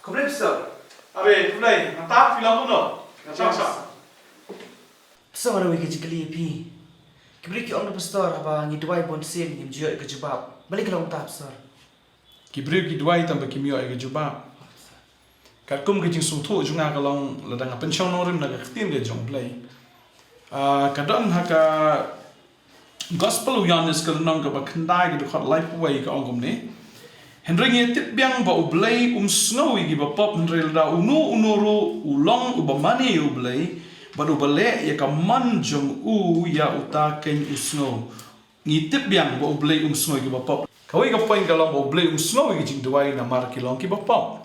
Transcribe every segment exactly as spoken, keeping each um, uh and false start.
Khublei Pastor. Abe, khublei. Nangta phi long kumno? Nga chang sa. Pastor, nga da wei ka jingkylli ïa phi. Ki briew ki ong da Pastor, haba ngi duwai bun sien ngim ju ïoh ïa ka jubab. Balei ka long kumta, Pastor? Ki briew ki duwai tang ba kim ïoh ïa ka jubab. Katkum ka jingsngewthuh jong nga ka long, lada nga pynshong nongrim na ka ktien ka jong U Blei. Ah, ka don ha ka Gospel u Ïoannis ka lynnong kaba khyndai ka dkhot laiphew wei ka ong kumne. Hynrei ngi tip biang ba U Blei um sngew ïa kiba pop, hynrei lada uno uno ruh u long uba mane ïa U Blei bad uba leh ïa ka mon jong u, ïa uta keiñ u sngew. Ngi tip biang ba U Blei um sngew ïa kiba pop. Kawei ka point ka long ba U Blei um sngew ïa ki jingduwai namar ki long kiba pop.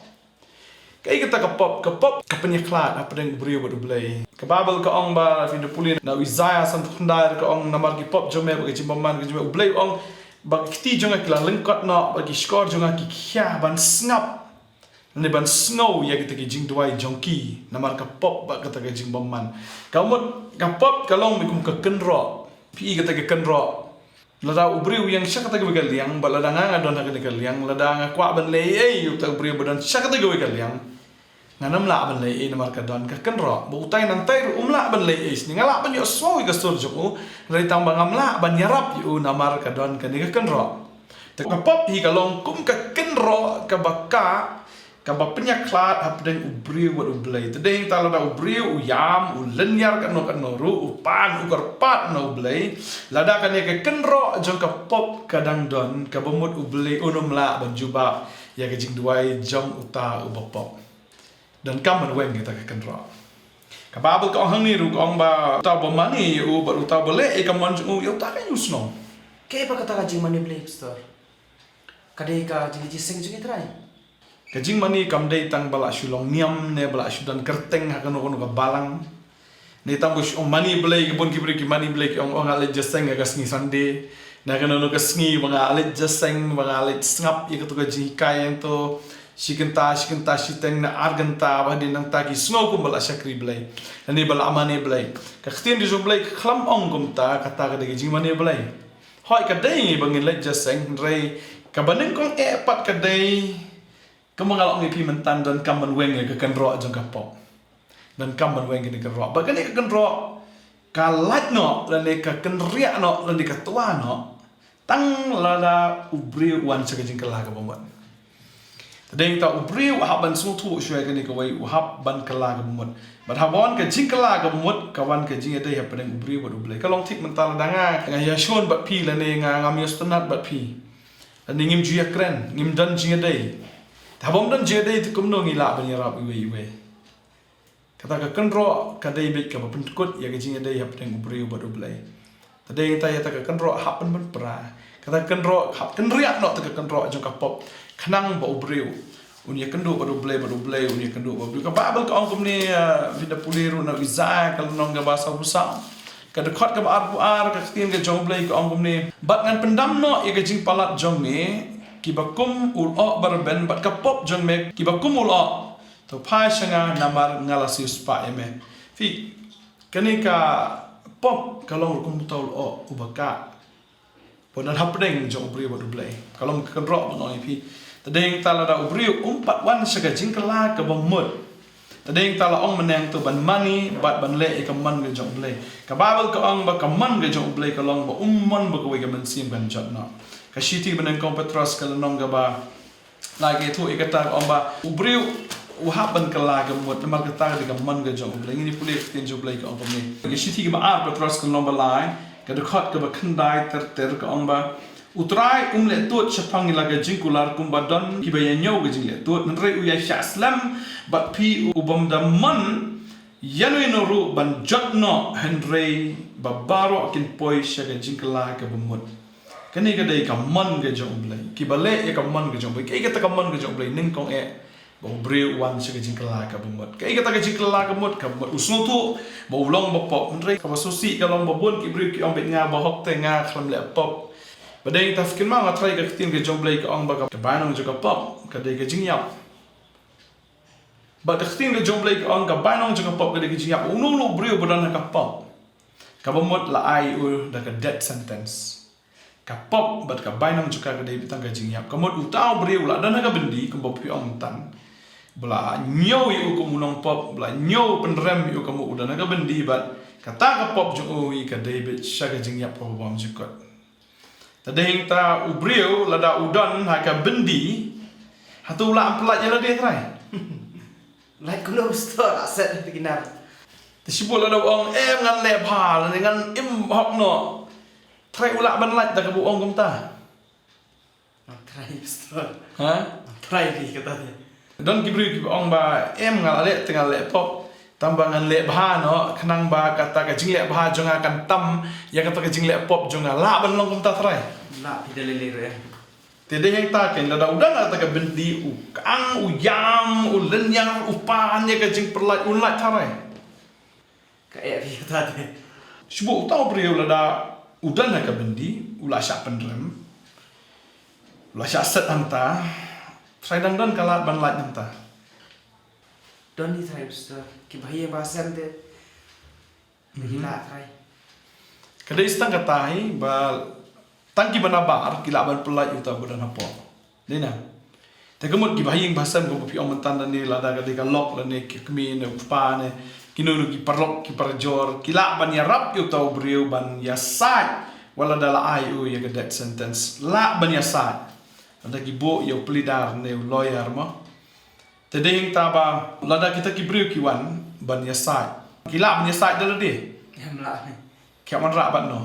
Kaei kata ka pop? Ka pop ka pynïakhlad hapdeng u briew bad U Blei. Ka Baibl ka ong ba, phin da pule na u Isaïah sanphew khyndai, ka ong, namar ki pop jong me bad ka jingbymman ka jong me, U Blei u ong, ba ki kti jong nga ki la lyngkot noh, bad ki shkor jong nga ki khia ban sngap, ne ban sngew ïa kita ki jingduwai jong ki, namar ka pop bad kata ka jingbymman. Ka mut ka pop ka long kum ka kynroh. Phi i kata ka kynroh? Lada u briew u ïeng sha kata kawei ka liang, bad lada nga nga don ha kane ka liang, lada nga kwah ban leh ei ei ïa uta u briew ba don sha kata kawei ka liang, ngan ym lah ban leh ei namar ka don ka kynroh. Bad utai nangtai ruh um lah ban leh ei shisha, nga lah ban ïohsngew ïa ka sur jong u, hynrei tang ba ngam lah ban ïarap ïa u namar ka don kane ka kynroh. Te ka pop hi ka long kum ka kynroh kaba kah, kaba pynïakhlad hapdeng u briew bad U Blei. Te dei ta lada u briew u ïam, u lynñiar katno katno ruh, u pan, u kyrpad na U Blei, lada kane ka kynroh jong ka pop ka dang don, kaba mut U Blei un ym lah ban jubab ïa ka jingduwai jong uta uba pop. Donkam ban weng ïa kata ka kynroh. Ka Baibl ka ong hangne ruh, ka ong ba uta uba mane ïa u bad uta uba leh ïa ka mon jong u, ïa uta keiñ u sngew. Kaei pat kata ka jingmane Blei, Pastor? Ka dei ka jingleit jingïaseng jong i Trai. Ka jingmane kam dei tang ba la shu long niam ne ba la shu don kyrteng ha kano kano ka balang. Ne tang ba shu ong mane Blei, ka bun ki briew ki mane Blei ki ong, ong nga leit jingïaseng ha ka sngi Sunday, ne ha kano kano ka sngi ba nga leit jingïaseng, ba nga leit sngap ïa kato ka jinghikai hangto shi kynta, shi kynta shiteng ne ar kynta, ba hadien nangta ki sngew kum ba la shakri Blei, ne ba la mane Blei. Ka ktien ka jong U Blei kam ong kumta, kata ka dei ka jingmane Blei. Hooid, ka dei ba ngin leit jingïaseng, hynrei kaba nyngkong eh pat ka dei, kumba nga la ong ïa phi mynta, donkam ban weng ïa ka kynroh jong ka pop. Donkam ban weng ïa ka kynroh. Bad kane ka kynroh ka lait noh lane ka kynriah noh lane ka twa noh tang lada u briew u wan sha ka jingkylla kaba mut. Te dei ta u briew u hap ban sngewthuh shuwa ïa kane kawei, u hap ban kylla kaba mut. Bad haba wan ka jingkylla kaba mut, ka wan ka jingïadei hapdeng u briew bad U Blei. Ka long thik mynta lada nga, nga ïashun bad phi lane nga, ngam ïasngewtynnat bad phi, lane ngim ju ïakren, ngim don jingïadei. Te haba ym don jingïadei te kumno ngi lah ban ïarap iwei iwei? Kata ka kynroh ka dei beit kaba pynkut ïa ka jingïadei hapdeng u briew bad U Blei. Te dei ta ïa kata ka kynroh hap ban pynpra. Kata ka kynroh hap kynriah noh ta ka kynroh jong ka pop, khnang ba u briew un ïakynduh bad U Blei, bad U Blei un ïakynduh bad u briew. Ka Baibl ka ong kumne, eh, phin da pule ruh na u Isaïah ka lynnong kaba sawphew saw, ka dkhot kaba arphew ar, ka ktien ka jong U Blei ka ong kumne: Bad ngan pyndam noh ïa ka jingpalat jong me kiba kum u lyoh ba rben, bad ka pop jong me kiba kum u lyoh, to phai sha nga, namar nga la siewspah ïa me. Phi, kane ka pop ka long ruh kum uta u lyoh uba kah, ba don hapdeng jong u briew bad U Blei. Ka long ka kynroh ba nga ong ïa phi. Te dei ta lada u briew um pat wan sha ka jingkylla kaba mut, te dei ta la ong mynne to ban mane bad ban leh ïa ka mon ka jong U Blei. Ka Baibl ka ong ba ka mon ka jong U Blei ka long ba um mon ba kawei ka mynsiem kan jot noh. Ka shithi ba nyngkong Petros ka lynnong kaba lai, ka ïathuh ïa kata, ka ong ba u briew u hap ban kylla kaba mut, namar kata ka dei ka mon ka jong U Blei. Ngin ïa pule ka ktien jong U Blei ka ong kumne. Ka shithi kaba ar Petros ka lynnong ba lai, ka dkhot kaba khyndai ter ter, ka ong ba U Trai um leh tuid shaphang ïa la ka jingkular kumba don kiba ïa ñiew ka jingleh tuid, hynrei u ïa shah slem bad phi u bym da mon ïano ïano ruh ban jot noh, hynrei ba baroh kin poi sha ka jingkylla kaba mut. Kane ka dei ka mon ka jong U Blei. Kiba leh ïa ka mon ka jong U Blei. Kaei kata ka mon ka jong U Blei? Nyngkong eh, ba u briew u wan sha ka jingkylla kaba mut. Kaei kata ka jingkylla kaba mut? Kaba mut u sngewthuh ba u long ba pop. Hynrei kaba sngewsih ka long ba bun ki briew ki ong beit nga ba hok te nga khlem leh pop. Ba dei ta phi kynmaw nga tharai ka ktien ka jong U Blei ka ong ba ka, ka bainong jong ka pop ka dei ka jingïap. Bad ka ktien ka jong U Blei ka ong ka bainong jong ka pop ka dei ka jingïap. Uno uno u briew ba don ha ka pop, kaba mut la ai u da ka death sentence. Ka pop bad ka bainong jong ka ka dei tang ka jingïap. Ka mut uta u briew u la don ha ka byndi kumba phi ong mynta. ba la ñiew ïa u kum u nongpop, ba la ñiew pynrem ïa u kum u don ha ka byndi bad kata ka pop jong u hi ka dei beit sha ka jingïap kaba bymjukut. Te dei hangta u briew lada u don ha ka byndi, hato u lah ban pyllait ïa lade, Trai? Lait kumno, Pastor? Aset ha kinar. Te shibun lada u ong, em, ngan leh bha, lane ngan im hok noh, Trai, u lah ban lait da kaba u ong kumta? Ngan try, Pastor. Ha? Ngan try ïa kata te. Don ki briew kiba ong ba, em, nga la leh te nga leh pop, tang ba ngan leh bha noh, khnang ba kata ka jingleh bha jong nga kan tam ïa kata ka jingleh pop jong nga. Lah ban long kumta, Trai? Lah phi da lei lei ruh, em. Te dei hangta kein, lada u don ha kata ka byndi, u kang, u ïam, u lynñiar, u pan ïa ka jingpyllait, un lait, Trai? Ka eh phi kata te. Shibun uta u briew lada u don ha ka byndi, u la shah pynrem, u la shah set hangta, Trai, dang don ka lad ban lait hangta? Don hi, Trai, Pastor. Kiba ha ïing ba ha sem te. Ki lah, Trai. Ka dei tang kata hi ba tang kiba nabar ki lah ban pyllait ïa uta uba don hapoh. Dei na. Te ka mut kiba ha ïing ba ha sem, kumba phi ong mynta, lane lada ka dei ka lok, lane ki kmie ne u kpa ne kino kino ki paralok ki parajor, ki lah ban ïarap ïa uta u briew ban ïasaid. Wat lada la ai u ïa ka death sentence, lah ban ïasaid. Lada ki buh ïa u pleader ne u lawyer mo. Te dei hangta ba lada kita ki briew ki wan ban ïasaid, ki lah ban ïasaid da lade? Em lah. Ki hap wanrah bad no?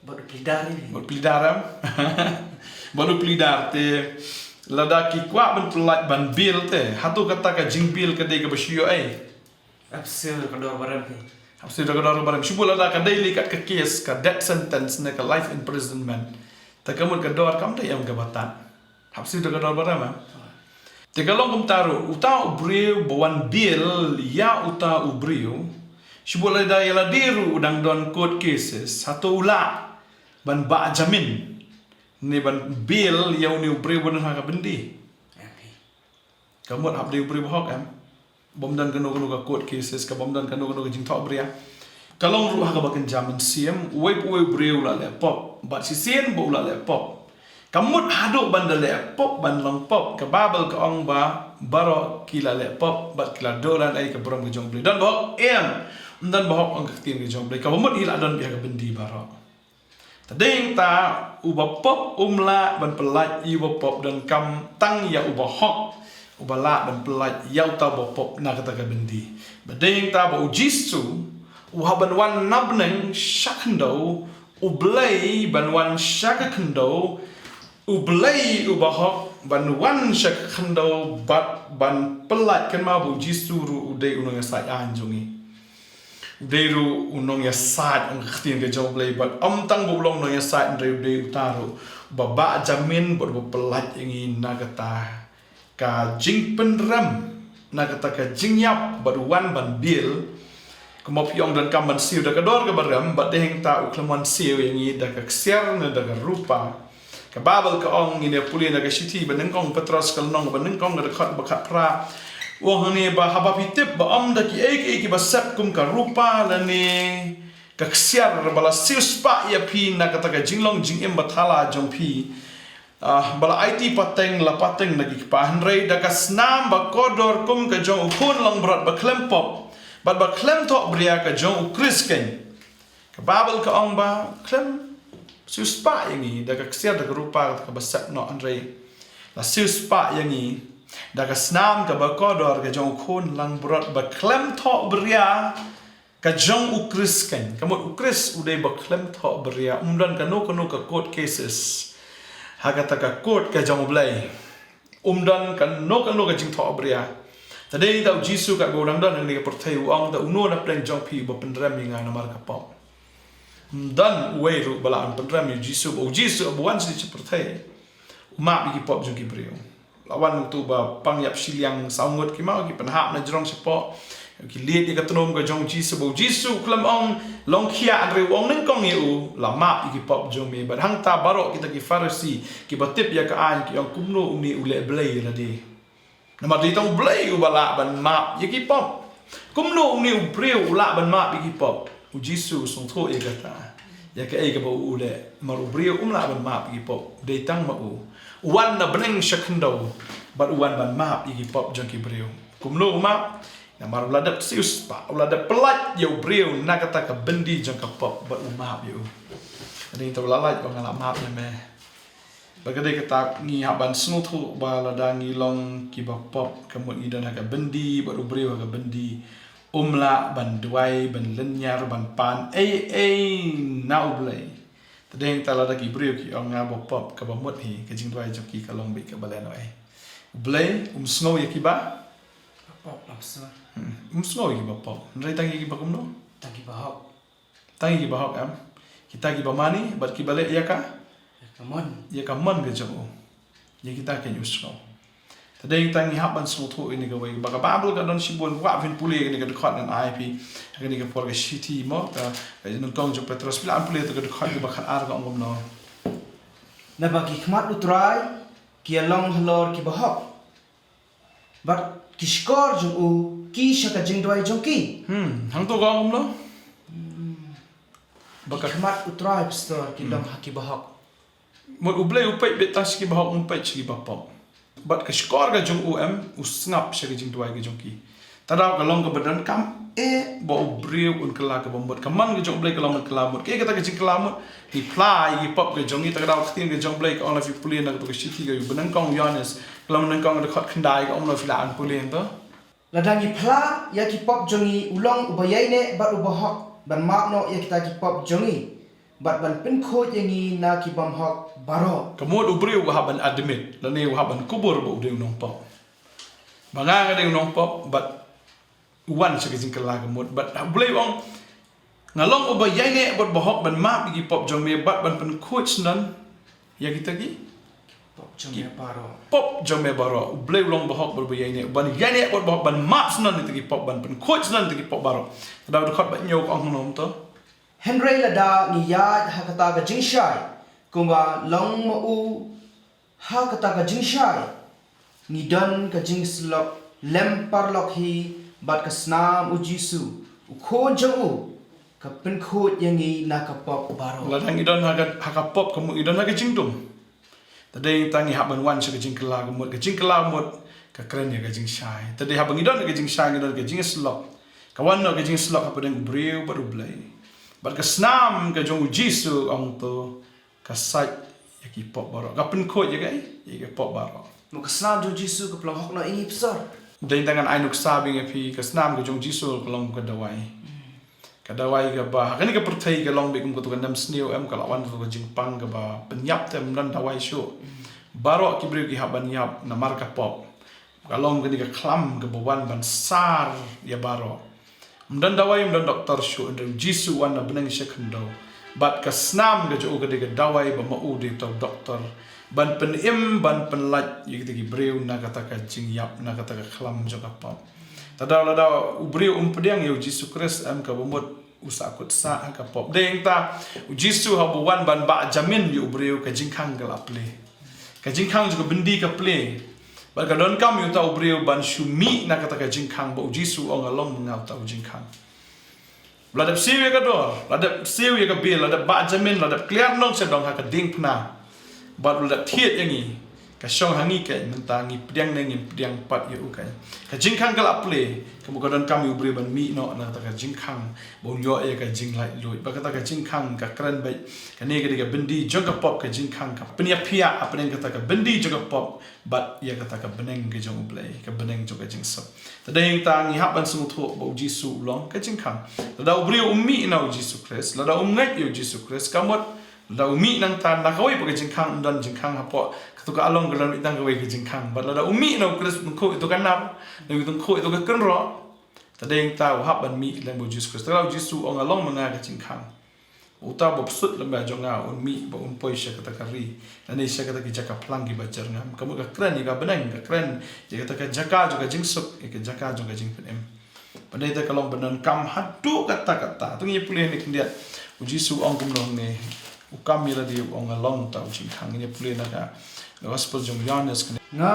Bad u pleader hi. Bad u pleader, em? Bad u pleader. Te lada ki kwah ban pyllait, ban bail te, hato kata ka jingbail ka dei kaba shu ïoh ei? Hap siew da ka dor ba rem hi. Hap siew da ka dor ba rem. Shibun lada ka dei lei kat ka case ka death sentence ne ka life imprisonment, te ka mut ka dor kam dei em kaba tad. Hap siew da ka dor ba rem, em? Te ka long kumta ruh, uta u briew ba wan bail ïa uta u briew, shibun lada ïa lade ruh u dang don court cases, hato u lah ban bah jamin ne ban bail ïa une u briew ba don ha ka byndi? Ka mut hap dei u briew ba hok, em? Bym don kano kano ka court cases, ka bym don kano kano ka jingthohbria. Ka long ruh ha kaba kynja mynsiem, uwei pa uwei u briew u la leh pop, bad shisien ba u la leh pop, ka mut haduh ban da leh pop, ban long pop, ka Baibl ka ong ba baroh ki la leh pop bad ki la duh lane ïa ka burom ka jong U Blei. Don ba hok? Em. Ym don ba hok, ong ka ktien ka jong U Blei. Kaba mut hi la don beit ha ka byndi baroh. Te dei hangta uba pop um lah ban pyllait ïa uba pop, donkam tang ïa uba hok uba lah ban pyllait ïa uta uba pop na kata ka byndi. Bad dei hangta ba U Jisu u hap ban wan na bneng sha khyndew, U Blei ban wan sha ka khyndew, U Blei uba hok ban wan sha ka khyndew bad ban pyllait. Kynmaw ba U Jisu ruh u dei u nongïasaid aiñ jong ngi. U dei ruh u nongïasaid, ong ka ktien ka jong U Blei, bad ym tang ba u long nongïasaid, hynrei u dei uta ruh uba bah jamin bad uba pyllait ïa ngi na kata ka jingpynrem, na kata ka jingïap, bad u wan ban bail. Kumba phi ong, donkam ban siew da ka dor kaba rem, bad dei hangta u khlem wan siew ïa ngi da ka ksiar ne da ka rupa. Ka Baibl ka ong, ngin ïa pule na ka shithi banyngkong Petros ka lynnong banyngkong ka dkhot ba khatphra. U ong hangne ba haba phi tip ba ym da kiei kiei kiba sep kum ka rupa lane ka ksiar ba la siewspah ïa phi na kata ka jinglong jingim bathala jong phi, ah, ba la aiti pateng la pateng na ki kpa, hynrei da ka snam ba kordor kum ka jong U Khun langbrot ba khlem pop bad ba khlem thohbria, ka jong U Khrist keiñ. Ka Baibl ka ong ba khlem siewspah ïa ngi da ka ksiar da ka rupa kaba sep noh, hynrei la siewspah ïa ngi da ka snam kaba kordor ka jong U Khun langbrot ba khlem thohbria, ka jong U Khrist keiñ. Ka mut U Khrist u dei ba khlem thohbria, um don kano kano ka court cases ha kata ka court ka jong U Blei. Um don kano kano ka jingthohbria. Te dei da U Jisu katba u dang don hangne ha pyrthei, u ong, da uno na pdeng jong phi uba pynrem ïa nga namar ka pop. Ym don uwei ruh ba lah ban pynrem ïa U Jisu, ba U Jisu ba wan sha pyrthei u map ïa ki pop jong ki briew. La wan uto uba pang ïap shiliang saw ngut, ki map, ki pynhap na jrong shapoh, ki lied ïa ka tnum ka jong U Jisu, ba U Jisu u khlem ong long khia, hynrei u ong nyngkong ïa u, la map ïa ki pop jong me. Bad hangta baroh kita ki Pharisi kiba tip ïa ka aiñ ki ong, kumno une u leh blei ïa lade? Namar dei tang U Blei uba lah ban map ïa ki pop. Kumno une u briew u lah ban map ïa ki pop? U Jisu u sngewthuh ïa kata, ïa kaei kaba u leh. Namar u briew um lah ban map ïa ki pop, dei tang ma u. U wan na bneng sha khyndew bad u wan ban map ïa ki pop jong ki briew. Kumno u map? Namar u la dep siew spah, u la dep pyllait ïa u briew na kata ka byndi jong ka pop bad u map ïa u. Hadien kata u la lait ba nga la map ïa me. Bad ka dei kata ngi hap ban sngewthuh ba lada ngi long kiba pop, ka mut ngi don ha ka byndi bad u briew ha ka byndi, um lah ban duwai, ban lynñiar, ban pan ei ei na U Blei. Te dei nangta lada ki briew ki ong nga ba pop, kaba mut hi ka jingduwai jong ki ka long beit kaba lehnohei. U Blei um sngew ïa kiba pop, Pastor. Hmm, um sngew ïa kiba pop. Hynrei tang ïa kiba kumno? Tang kiba hok. Tang ïa kiba hok em. Kita kiba mane bad kiba leh ïa ka, ïa ka mon, ïa ka mon ka jong u. Ïa kita kein u sngew. Te dei tang ngi hap ban sngewthuh ïa kane kawei, ba ka Baibl ka don shibun, kwah phin pule ïa kane ka dkhot ngan ai phi. Kane ka por ka shithi mo, ka, ka nyngkong jong u Petros, phi lah ban pule ïa ka dkhot kaba khatar, ka ong kumno? Naba ki khmat U Trai ki ïa long halor kiba hok, bad ki shkor jong u ki sha ka jingduwai jong ki. Hmm, hangto ka ong kumno? Ba ki khmat U Trai, Pastor, ki long ha kiba hok. Mut U Blei u peit beit tang sha kiba hok, um peit sha kiba pop. Bad ka shkor ka jong u em, u sngap sha ka jingduwai ka jong ki. Te daw ka long kaba donkam eh ba u briew un kylla kaba mut. Ka mon ka jong U Blei ka long ban kylla mut. Kaei kata ka jingkylla mut? Ngi phla ïa ki pop ka jong ngi. Te ka daw ka ktien ka jong U Blei ka ong, lada phi pule na kato ka shithi ka jong u banyngkong u Ïoannis, ka long banyngkong ka dkhot khyndai, ka ong kumno, phi lah ban pule hangto? Lada ngi phla ïa ki pop jong ngi, u long uba ïaineh bad uba hok ban map noh ïa kita ki pop jong ngi bad ban pynkhuid ïa ngi na ki bymhok baroh. Ka mut u briew u hap ban admit, lane u hap ban kubur ba u dei u nongpop. Ba nga nga dei u nongpop, bad u wan sha ka jingkylla ka mut. Bad U Blei u ong, nga long uba ïaineh bad uba hok ban map ïa ki pop jong me bad ban pynkhuid syndon ïa kita ki pop jong me baroh. Pop jong me baroh. U Blei u long uba hok bad uba ïaineh, ban ïaineh bad uba hok ban map syndon ïa kita ki pop, ban pynkhuid syndon ïa kita ki pop baroh. Te daw dkhot ba hynñiew ka ong kumno hangto? Hynrei lada ngi ïaid ha kata ka jingshai, kumba long ma u ha kata ka jingshai, ngi don ka jingsyllok lem paralok hi bad ka snam U Jisu, U Khun jong u, ka pynkhuid ïa ngi na ka pop baroh. Lada ngi don ha ka, ha ka pop, ka mut ngi don ha ka jingdum. Te dei tang ngi hap ban wan sha ka jingkylla ka mut, ka jingkylla ka mut ka kren ïa ka jingshai. Te dei haba ngi don ka jingshai, ngi don ka jingsyllok. Ka wan noh ka jingsyllok hapdeng u briew bad U Blei. Bad ka snam ka jong U Jisu, ong to, ka sait ïa ki pop baroh. Ka pynkhuid ïa ka, ïa ki pop baroh. Mo, ka snam jong U Jisu ka pynlong hok noh ïa ngi, Pastor. Dei tang ngan ai nuksa biang ïa phi, ka snam ka jong U Jisu ka long ka dawai. Ka dawai kaba ha kane ka pyrthei ka long beit kum kato ka nemsniew em, ka la wan kato ka jingpang kaba pynïap te ym don dawai shuh. Baroh ki briew ki hap ban ïap namar ka pop. Ka long kane ka khlam kaba wan ban sar ïa baroh. Ym don dawai, ym don doktor shuh, hynrei U Jisu u wan na bneng sha khyndew. Bad ka snam ka jong u ka dei ka dawai ba ma u dei uta u doktor ban pynim, ban pynlait ïa kita ki briew na kata ka jingïap, na kata ka khlam jong ka pop. Te daw lada u briew um pdiang ïa U Jisu Khrist, em, kaba mut u sahkut sah ha ka pop. Dei nangta U Jisu haba u wan ban bah jamin ïa u briew, ka jingkhang ka la plie. Ka jingkhang jong ka byndi ka plie. Bad ka donkam ïa uta u briew ban shu mih na kata ka jingkhang ba U Jisu u ong, nga long ma nga uta u jingkhang. La dep siew ïa ka dor, la dep siew ïa ka bill, la dep bah jamin, la dep kliar nong sha dong ha ka diengphna. Bad la dep thied ïa ngi. Ka shong ha ngi keiñ, mynta ngi pdiang ne ngim pdiang pat ïa u keiñ. Ka jingkhang ka la plie, ka mut ka donkam ïa u briew ban mih noh na kata ka jingkhang, ba un ïoh ïa ka jinglaitluid. Bad kata ka jingkhang ka kren beit, kane ka dei ka byndi jong ka pop, ka jingkhang ka pynïaphiah hapdeng kata ka byndi jong ka pop bad ïa kata ka bneng ka jong U Blei, ka bneng jong ka jingsuk. Te dei nangta ngi hap ban sngewthuh ba U Jisu u long ka jingkhang. Lada u briew um mih na U Jisu Khrist, lada um ngeit ïa U Jisu Khrist, ka mut lada u mih nangta na kawei pat ka jingkhang, um don jingkhang hapoh kato ka along, ka don tang kawei ka jingkhang. Bad lada u mih na U Khrist, u tyngkhuh ïa kato ka nar, u tyngkhuh ïa kato ka kynroh. Te dei nangta u hap ban mih lem bad U Jisu Khrist. Te lada U Jisu u ong, nga long ma nga ka jingkhang. Uta uba bsut lem bad jong nga un mih ba un poi sha kata ka ri, lane sha kata ki jaka phlang kiba jyrngam. Ka mut ka kren ïa ka bneng, ka kren ïa kata ka jaka jong ka jingsuk, ïa ka jaka jong ka jingpynim. Ba dei te ka long ba donkam haduh katta katta. To ngin ïa pule hangne khyndiat. U Jisu u ong kumno hangne? U kam ïa lade, u ong, nga long uta u jingkhang. Ngin ïa pule na ka Gospel jong u Ïoannis kane. Nga,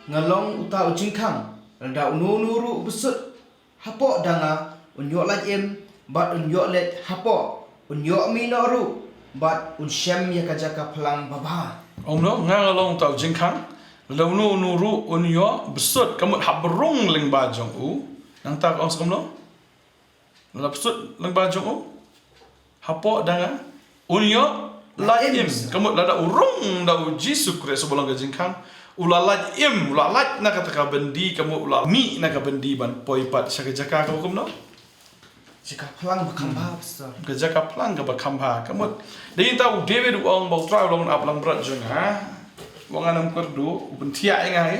nga long uta u jingkhang. Lada uno uno ruh u bsut hapoh da nga, un ïoh lait im, bad un ïoh leit hapoh, un ïoh mih noh ruh, bad un shem ïa ka jaka phlang babha. Ong kumno? Nga, nga long uta u jingkhang. Lada uno uno ruh un ïoh bsut, ka mut hap rung lyngba jong u. Nangta ka ong sa kumno? Lada bsut lyngba jong u, hapoh da nga un ïoh lait im. Ka mut lada u rung da U Jisu Khrist uba long ka jingkhang, u la lait im, u la lait na kata ka byndi, ka mut u la mih na ka byndi ban poi pat sha ka jaka kaba kumno? Jaka phlang ba kham bha, Pastor. Ka jaka phlang kaba kham bha, ka mut. Dei ta u David u ong ba U Trai u long u nongap langbrot jong nga. Ba ngan ym kyrduh, u pynthiah ïa nga hi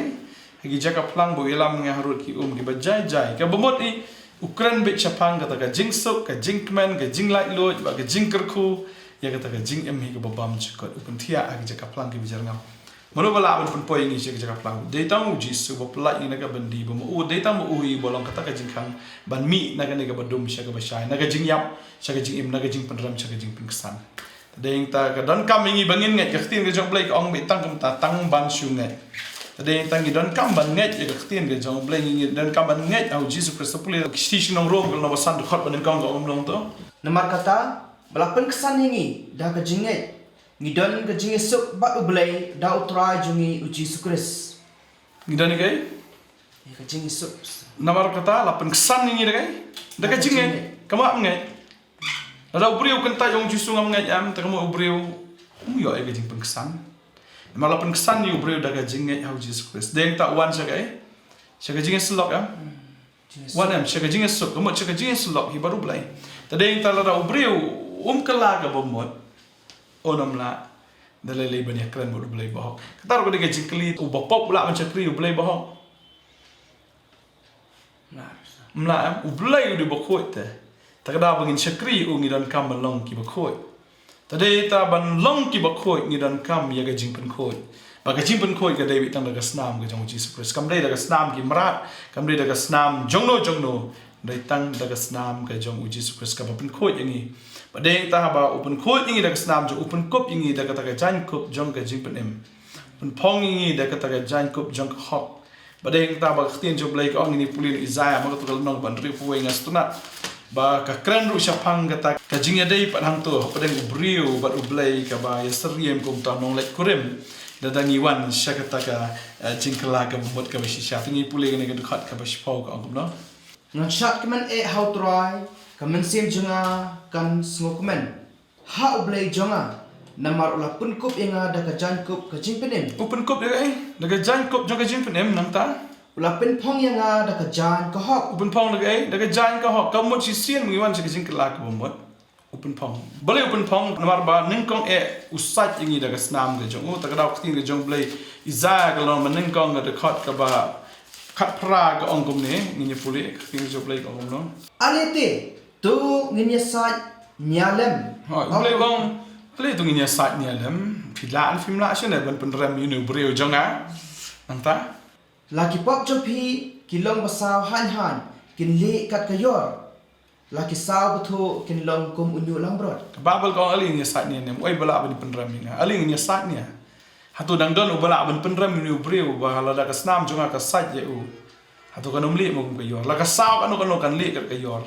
ha ki jaka phlang, ba u ïalam ïa nga harud ki um kiba jai jai. Kaba mut i, u kren beit shaphang kata ka jingsuk, ka jingkmen, ka jinglaitluid, bad ka jingkyrkhu ïa kata ka jingim hi kaba bymjukut. U pynthiah ha ki jaka phlang kiba jyrngam. Mano ba lah ban pynpoi ïa ngi sha ka jaka phlang? Dei tang U Jisu ba pynlait ïa ngi na ka byndi, ba ma u, dei tang ma u hi ba long kata ka jingkhang ban mih na kane kaba dum sha kaba shai, na ka jingïap sha ka jingim, na ka jingpynrem sha ka jingpynksan. Te dei ta ka donkam ïa ngi ba ngin ngeit. Ka ktien ka jong U Blei ka ong beit tang kumta, tang ban shu ngeit. Te dei ta ngi donkam ban ngeit ïa ka ktien ka jong U Blei, ngi donkam ban ngeit ha U Jisu Khrist. Pule ki shithi sha ki nong Rom, ka lynnong ba san, dkhot ba nyngkong ka ong kumno to? Namar kata, ba la pynksan ïa ngi da ka jingngeit, ngi don ka jingïasuk bad U Blei da U Trai jong ngi U Jisu Khrist. Ngi don ïa kaei? Ïa ka jingïasuk. Namar kata la pynksan ïa ngi da kaei? Da ka jingngeit. Ka mut ngeit. Lada u briew u kyntait ong, Jisu, ngam ngeit em, te ka mut u briew um ïoh ïa ka jingpynksan. Namar la pynksan ïa u briew da ka jingngeit ha U Jisu Khrist. Dei ta u wan sha kaei? Sha ka jingïasyllok em? Wan em, sha ka jingïasuk, ka mut sha ka jingïasyllok hi bad U Blei. Te dei ta lada u briew um kylla kaba mut, un ym lah da lei lei ban ïakren bad U Blei bahok. Kata ruh ka dei ka jingkylli, uba pop u lah ban shakri U Blei bahok? Ym lah em, U Blei u dei uba khuid te. Te ka daw ba ngin shakri u, ngi donkam ban long kiba khuid. Te dei ta ban long kiba khuid ngi donkam ïa ka jingpynkhuid. Ba ka jingpynkhuid ka dei beit tang da ka snam ka jong U Jisu Khrist. Kam dei da ka snam ki mrad, kam dei da ka snam jongno jongno. Dei tang da ka snam ka jong U Jisu Khrist kaba pynkhuid ïa ngi. Ba dei ta ba u pynkhuid ïa ngi da ka snam jong u, pynkup ïa ngi da kata ka jaiñkup jong ka jingpynim. Pynphong ïa ngi da kata ka jaiñkup jong ka hok. Ba dei ta ba ka ktien jong U Blei ka ong, ngin ïa pule na Isaiah, ma kato ka lynnong ba hynriew phew wei, nga sngewtynnat ba ka kren ruh shaphang kata ka jingïadei pat hangto hapdeng u briew bad U Blei, kaba ïasyriem kum uta u nongleit kurim. Lada ngi wan sha kata ka, eh, jingkylla kaba mut kaba shisha. Te ngi pule kane ka dkhot kaba shiphew, ka ong kumno? Ngan shad kmen eh ha U Trai, ka mynsiem jong nga kan sngewkmen ha U Blei jong nga, namar u la pynkup ïa nga da ka jaiñkup ka jingpynim. U pynkup ïa nga, eh, da ka jaiñkup jong ka jingpynim, nangta u la pynphong ïa nga da ka jaiñ ka hok. U pynphong da ka, eh, da ka jaiñ ka hok. Ka mut shisien ngi wan sha ka jingkylla kaba mut, u pynphong. Balei u pynphong? Namar ba nyngkong eh u sait ïa ngi da ka snam ka jong u. Te ka daw ka ktien ka jong U Blei, Isaiah ka lynnong ba nyngkong, ka dkhot kaba khatphra, ka ong kumne, ngin ïa pule ka ktien ka jong U Blei ka ong kumno. Ale te, to ngin ïa sait nia lem. Ha, U Blei u ong, ale to ngin ïa sait nia lem. Phi lah ne phim lah shane ban pynrem ïa une u briew jong nga? Nangta, la ki pop jong phi ki long basaw haiñ haiñ, kin lieh kat ka ïor. La ki saw bthuh kin long kum u ñiuh langbrot. Ka Baibl ka ong, ale ngin ïa sait nia lem. Oi ba lah ban pynrem ïa nga? Ale ngin ïa sait nia? Hato dang don uba lah ban pynrem ïa une u briew ba lada ka snam jong nga ka sait ïa u? Hato kan ym lieh mo kum ka ïor? La ka saw kano kano kan lieh kat ka ïor.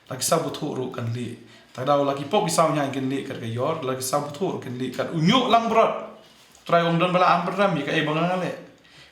La ki saw bthuh ruh kan lieh. Te ka daw la ki pop ki saw haiñ haiñ kin lieh kat ka ïor. La ki saw bthuh ruh kin lieh kat u ñiuh langbrot. Trai u ong, don ba lah ban pynrem ïa kaei ba nga leh?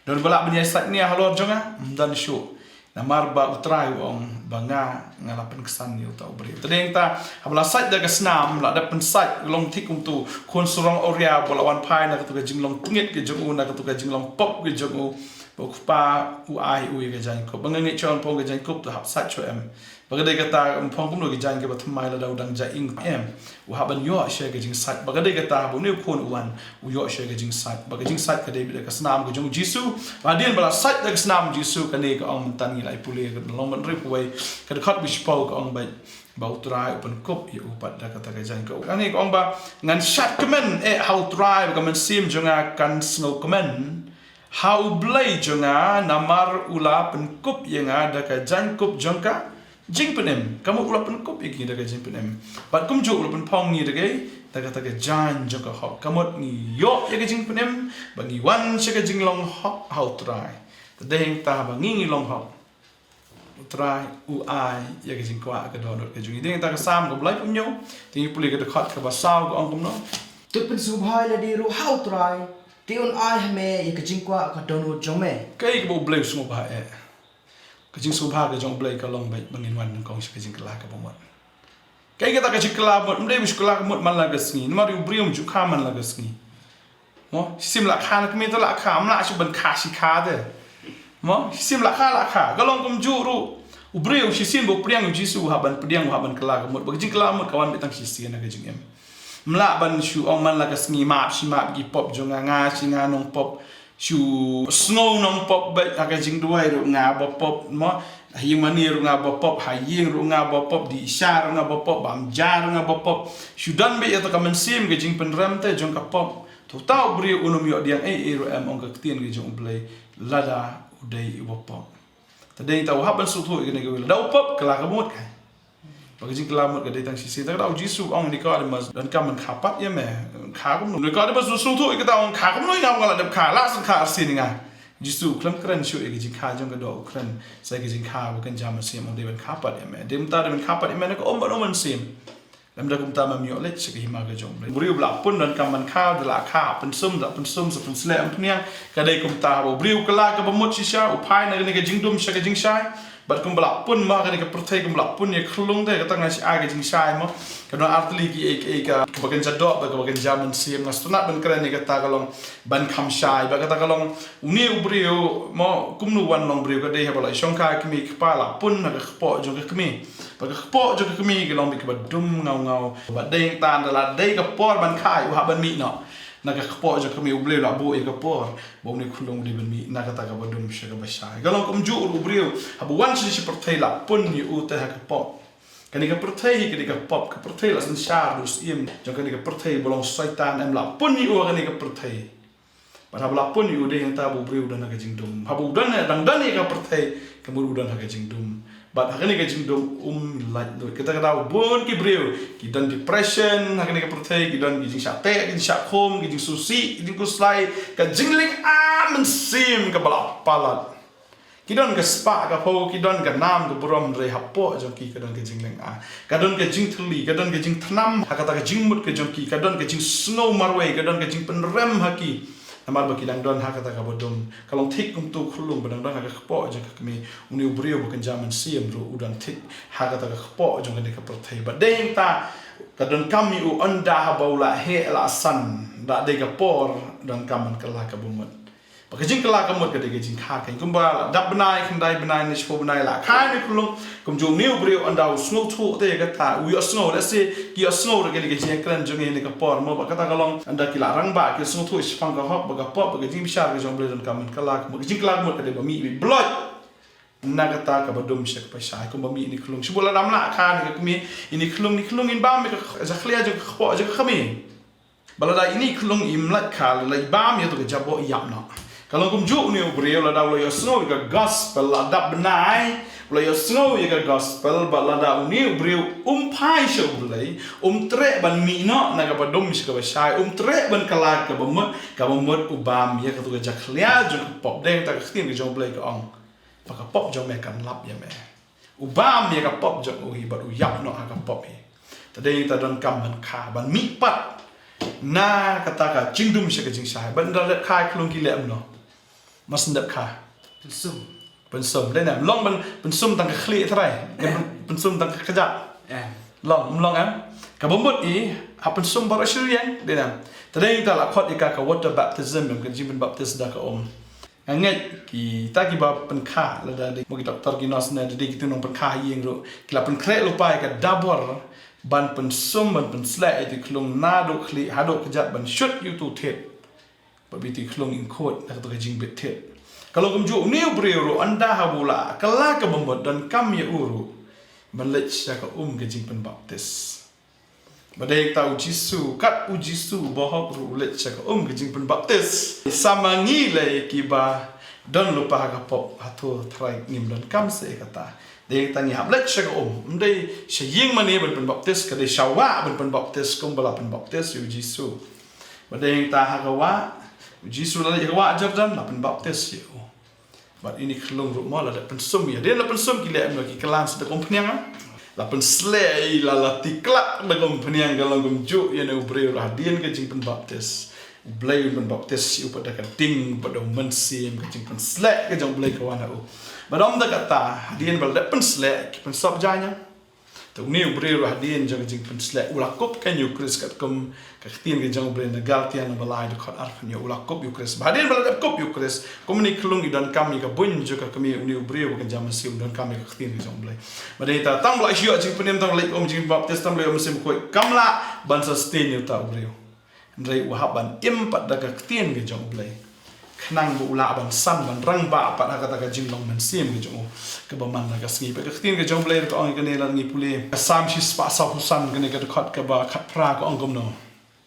Don ba lah ban ïa sait nia halor jong nga? Ym don shuh. Namar ba U Trai u ong ba nga, nga la pynksan ïa uta u briew. Te dei ta, haba la sait da ka snam, la dep pynsait, long thik kum uto u khun sarong awria ba la wan phai na kato ka jinglong tngit ka jong u, na kato ka jinglong pop ka jong u. Ba u kpa u ai u ïa ka jaiñkup. Ba nga ngeit shuwa, pynphong ka jaiñkup, to hap sait shuwa em? Ba ka dei kata, pynphong kumno ka jaiñ kaba thymmai lada u dang jia ing em? U hap ban ïoh shuwa ka jingsait. Ba ka dei kata, ba une u khun u wan, u ïoh shuwa ka jingsait. Ba ka jingsait ka dei beit da ka snam ka jong U Jisu. Ba hadien ba la sait da ka snam U Jisu, kane ka ong mynta ngi la ïa pule ka lynnong ba hynriew phew wei, ka dkhot ba shiphew, ka ong beit ba U Trai u pynkup ïa u pat da kata ka jaiñkup. Kane ka ong ba, ngan shad kmen eh ha U Trai, ba ka mynsiem jong nga kan sngewkmen ha U Blei jong nga, namar u la pynkup ïa nga da ka jaiñkup jong ka jingpynim. Ka mut u la pynkup ïa ngi da ka jingpynim. Bad kumjuh u la pynphong ïa ngi da kaei? Da kata ka jaiñ jong ka hok. Ka mut ngi ïoh ïa ka jingpynim, ba ngi wan sha ka jinglong hok ha U Trai. Te dei ta ba ngi ngi long hok, U Trai u ai ïa ka jingkwah ka dohnud ka jong ngi. Dei ta ka Salm kaba laiphew hynñiew, te ngi pule ka dkhot kaba saw, ka ong kumno? To pynsngewbha ïa lade ruh ha U Trai, Te un ai ha me ïa ka jingkwah ka dohnud jong me. Kaei kaba U Blei u sngewbha eh? Ka jingsngewbha ka jong U Blei ka long beit ba ngin wan nyngkong sha ka jingkylla kaba mut. Kaei kata ka jingkylla mut? Ym dei ba shu kylla ka mut man la ka sngi, namar u briew um ju kha man la ka sngi. Mo, shisien la kha na kmie te la kha, ym lah shuh ban kha shi kha te. Mo, shisien la kha la kha. Ka long kumjuh ruh. U briew shisien ba u pdiang U Jisu u hap ban pdiang, u hap ban kylla ka mut. Ba ka jingkylla mut ka wan beit tang shisien na ka jingim. Ym lah ban shu ong man la ka sngi, map shi map ki pop jong nga, nga shi nga nongpop. Shu sngew nongpop beit, ha ka jingduwai ruh nga ba pop, mo. Ha ïing mane ruh nga ba pop, ha ïing ruh nga ba pop, dih sha ruh nga ba pop, bam ja ruh nga ba pop. Shu don beit ïa ka mynsiem ka jingpynrem te jong ka pop. Te uta u briew un ym ïoh pdiang ei ei ruh em, ong ka ktien ka jong U Blei, lada u dei uba pop. Te dei ta u hap ban sngewthuh ïa kane kawei, lada u pop, kylla ka mut kai. Ba ka jingkylla mut ka dei tang shisien. Te kata U Jisu u ong ïa Nikodemus, donkam ban kha pat ïa me. Kha kumno? Nikodemus u sngewthuh ïa kata, u ong, kha kumno ïa nga ba nga la dep kha, la shen kha arsien ïa nga. U Jisu u khlem kren shuh ïa ka jingkha jong ka doh, u kren sa ïa ka jingkha ba kynja mynsiem, u ong dei ban kha pat ïa me. Dei mynta dei ban kha pat ïa me na ka um bad um mynsiem. Lymda kumta mem ïoh leit sha ka hima ka jong U Blei. U briew ba la pun donkam ban kha, da la kha, pynsum, da pynsum, sa pynsleh umphniang. Ka dei kumta haba u briew u kylla kaba mut shisha, u phai na kane ka jingdum sha ka jingshai. Bad kumba la pun mo ha kane ka pyrthei, kumba la pun ïa ka khyllung te, kata nga shu ai ka jingshai mo. Ka don artylli kiei kiei ka, kaba kynja doh bad kaba kynja mynsiem. Nga sngewtynnat ban kren ïa kata, ka long ban kham shai, bad kata ka long une u briew mo, kumno wan long briew, ka dei haba la shongkha ïa ka kmie, ka kpa la pun ha ka kpoh jong ka kmie. Bad ka kpoh jong ka kmie ka long beit kaba dum ngaw ngaw. Bad dei tang da la dei ka por ban kha, u hap ban mih noh na ka kpoh jong ka kmie. U Blei u la buh ïa ka por ba une u khyllung u dei ban mih na kata kaba dum sha kaba shai. Ka long kumjuh ruh u briew, haba wan sha kane ka pyrthei la pun ïa u te ha ka pop. Kane ka pyrthei hi ka dei ka pop, ka pyrthei la synshar da u syiem jong kane ka pyrthei ba long Soitan, em, la pun ïa u ha kane ka pyrthei. Bad haba la pun ïa u, dei hangta ba u briew u don ha ka jingdum. Haba u don, dang don ïa ka pyrthei, ka mut u don ha ka jingdum. Bad ha kane ka jingdum um lait lut. Kata ka daw bun ki briew ki don depression ha kane ka pyrthei, ki don ki jingshah teh, ki jingshah khum, ki jingsngewsih, ki jingkhuslai, ka jinglynga mynsiem kaba la palat. Ki don ka spah ka phew, ki don ka nam ka burom, hynrei hapoh jong ki ka don ka jinglynga. Ka don ka jingthylli, ka don ka jingthnam ha kata ka jingmut ka jong ki, ka don ka jingsngew marwei, ka don ka jingpynrem ha ki. Namar ba ki dang don ha kata kaba dum. Ka long thik kumta u khyllung ba dang don ha ka kpoh jong ka kmie. Une u briew ba kynja mynsiem ruh u don thik ha kata ka kpoh jong kane ka pyrthei. Bad dei hangta ka donkam ïa u ynda haba u la heh la san, da dei ka por, donkam ban kylla kaba mut. Ba ka jingkylla ka mut ka dei ka jingkha, kumba la dap bnai, khyndai bnai ne shiphew bnai la kha ïa une u khyllung. Kumjuh une u briew ynda u sngewthuh te ïa kata, u ïohsngew, lehse ki ïohsngew ruh kane ka jingkren jong ngi ha kane ka por mo, bad kata ka long ynda ki la rangbah ki sngewthuh shaphang ka hok bad ka pop bad ka jingbishar ka jong U Blei, donkam ban kylla ka mut. Ka jingkylla ka mut ka dei ba mih beit blood na kata kaba dum sha kaba shai, kumba mih ïa une u khyllung. Shu bun la dam la kha ïa une u khyllung, une u khyllung, une u khyllung in bam ïa ka jakhlia jong ka kpoh jong ka kmie. Bad lada ine i khyllung im lait kha, lada i bam ïa tu ka jaboh, i ïap noh. Ka long kumjuh une u briew, lada u la ïohsngew ïa ka gospel, la dap bnai u la ïohsngew ïa ka gospel, bad lada une u briew um phai sha U Blei, um treh ban mih noh na kaba dum sha kaba shai, um treh ban kylla kaba mut, kaba mut u bam ïa katu ka jakhlia jong ka pop. Dei hangta ka ktien ka jong U Blei ka ong, ba ka pop jong me kan lap ïa me. U bam ïa ka pop jong u hi bad u ïap noh ha ka pop hi. Te dei ta donkam ban kha, ban mih pat na kata ka jingdum sha ka jingshai. Ban da dep kha ïa u khyllung, ki leh kumno? Must dep kha. Pynsum. Pynsum. Dei ne, long ban pynsum tang ka khlieh trai. Ban pynsum tang ka kjat. Eh. Long, long em. Kaba mut i, ha pynsum baroh shi ïing, dei ne. Te dei ta la khot ïa ka ka water baptism, em, ka jingpynbaptis da ka um. Nga ngeit kita kiba pynkha, lada dei mo ki doktor, ki nurse ne, dei kito ki nongpynkha ïing ruh, ki la pynkhreh lypa ïa ka dabor ban pynsum, ban pynsleh ïa itu i khyllung naduh khlieh haduh kjat, ban shut ïa utu u thied. Ba ïa itu i khyllung in khuid na katu ka jingbit thied. Ka long kumjuh une u briew ruh, ynda haba u la kylla kaba mut, donkam ïa u ruh ban leit sha ka um ka jingpynbaptis. Ba dei ta U Jisu, kat U Jisu bahok ruh u leit sha ka um ka jingbaptis. Sa ma ngi lei kiba don lypa ha ka pop, hato tharai ngim donkam seh ïa kata? Dei ta ngi hap leit sha ka um. Ym dei sha ïing mane ban pynbaptis, ka dei sha wah ban pynbaptis, kumba la pynbaptis ïa U Jisu. Ba dei ta ha ka wah, U Jisu la leit ha ka wah Jordan, la pynbaptis ïa u. Bad ine i khyllung ruh mo, la dep pynsum ïa. Dei la pynsum, ki leh kumno? Ki kylla sa da ka umphniang, ah? La pynsleh ïa, la, la tiklak da ka umphniang. Ka long kumjuh ïa une u briew ruh, hadien ka jingpynbaptis U Blei un pynbaptis ïa u pat da ka ding bad da u Mynsiem, ka jingpynsleh ka jong U Blei ka wan ha u. Bad ym da kata, hadien ba la dep pynsleh, ki pynsop jaiñ. Te une u briew ruh hadien jong ka jingpynsleh u la kup kein ïa u Khrist katkum ka ktien ka jong U Blei na Galatia lynnong ba lai dkhot arphew hynñiew, u la kup ïa u Khrist. Bad hadien ba la dep kup ïa u Khrist, kumne ka long i donkam ïa ka buiñ jong ka kmie une u briew ba kynja mynsiem, u donkam ïa ka ktien ka jong U Blei. Bad dei ta tang ba la ïoh jingpynim, tang ba la ïoh jingpynbaptis, tang ba la ïoh Mynsiem Bakhuid, kam lah ban sustain ïa uta u briew. Hynrei u hap ban im pat da ka ktien ka jong U Blei, khnang ba u lah ban san, ban rangbah pat ha kata ka jinglong mynsiem ka jong u kaba man la ka sngi. Bad ka ktien ka jong U Blei ka ong ïa kane, lada ngi pule ka Salm shispah sawphew san, kane ka dkhot kaba khatphra, ka ong kumno: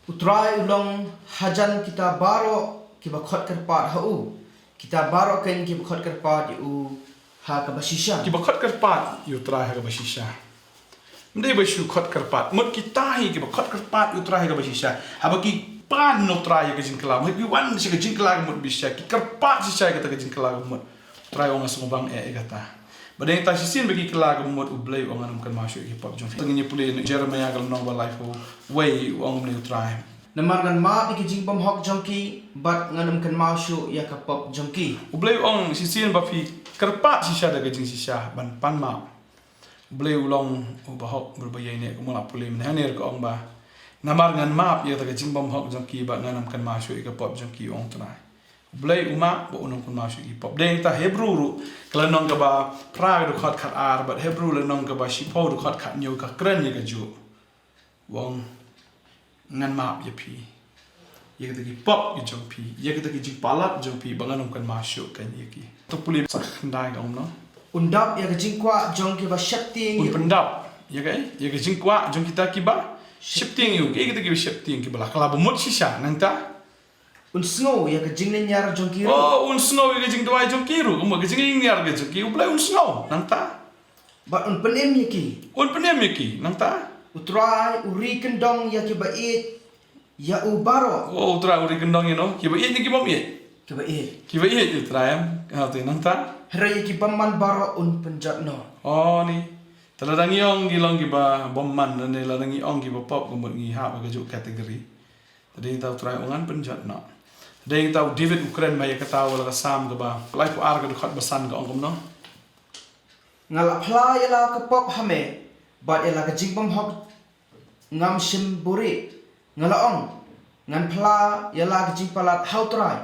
U Trai u long hajan kita baroh kiba khot kyrpad ha u, kita baroh kein kiba khot kyrpad ïa u ha kaba shisha. Kiba khot kyrpad ïa U Trai ha kaba shisha. Ym dei ba shu khot kyrpad, mut kita hi kiba khot kyrpad ïa U Trai ha kaba shisha. Haba ki pan na U Trai ïa ka jingkylla, mut ki wan sha ka jingkylla ka mut ba shisha, ki kyrpad shisha ïa kata ka jingkylla ka mut. U Trai u ong, nga sngewbang eh ïa kata. Bad dei ta shisien ba ki kylla ka mut, U Blei u ong, ngan ym kynmaw shuh ïa ki pop jong ki. Te ngin ïa pule na Jeremiah ka lynnong ba laiphew wei, u ong kumne U Trai: Namar ngan map ïa ki jingbymhok jong ki, bad ngan ym kynmaw shuh ïa ka pop jong ki. U Blei u ong, shisien ba phi kyrpad shisha da ka jingshisha ban pan map. U Blei u long uba hok bad uba ïaineh, kumba la pule mynne. Hangne ruh ka ong ba, namar ngan map ïa kata ka jingbymhok jong ki, bad ngan ym kynmaw shuh ïa ka pop jong ki, u ong U Trai. U Blei u map bad un ym kynmaw shuh ïa ki pop. Dei ta Hebru ruh ka lynnong kaba phra ka dkhot khatar, bad Hebru lynnong kaba shiphew dkhot khathynñiew ka kren ïa kajuh. U ong, ngan map ïa phi ïa kita ki pop ki jong phi, ïa kita ki jingpalat jong phi, ba ngan ym kynmaw shuh kein ïa ki. To pule sa khyndai, ka ong kumno: Un dap ïa ka jingkwah jong kiba sheptieng ïa u. Un pyndap ïa ka, ïa ka jingkwah jong kita kiba sheptieng ïa u. Ïa kita kiba sheptieng, kiba la kylla bamut shisha, nangta. Un sngew ïa ka jinglynñiar jong ki ruh. Oh, un sngew ïa ka jingduwai jong ki ruh. Kumba ka jinglynñiar ka jong ki, U Blei un sngew, nangta. Bad un pynim ïa ki. Un pynim ïa ki, nangta. U Trai u ri kyndong ïa kiba ïeit ïa u baroh. Oh, U Trai u ri kyndong ïa no? Kiba ïeit ne ki bym ïeit? Kiba ïeit. Kiba ïeit ïa U Trai, em? Ha, te nangta. Hynrei ïa ki bymman baroh un pynjot noh. Oh, ni. Te lada ngi ong ngi long kiba bymman, ne lada ngi ong kiba pop, ka mut ngi hap ha kajuh category. Te dei ta U Trai u ong ngan pynjot noh. Te dei ta u David u kren bha ïa kata ha la ka Salm kaba laiphew ar ka dkhot ba san, ka ong kumno: Nga la phla ïa la ka pop ha me, bad ïa la ka jingbymhok ngam shym buhrieh. Nga la ong, ngan phla ïa la ka jingpalat ha U Trai,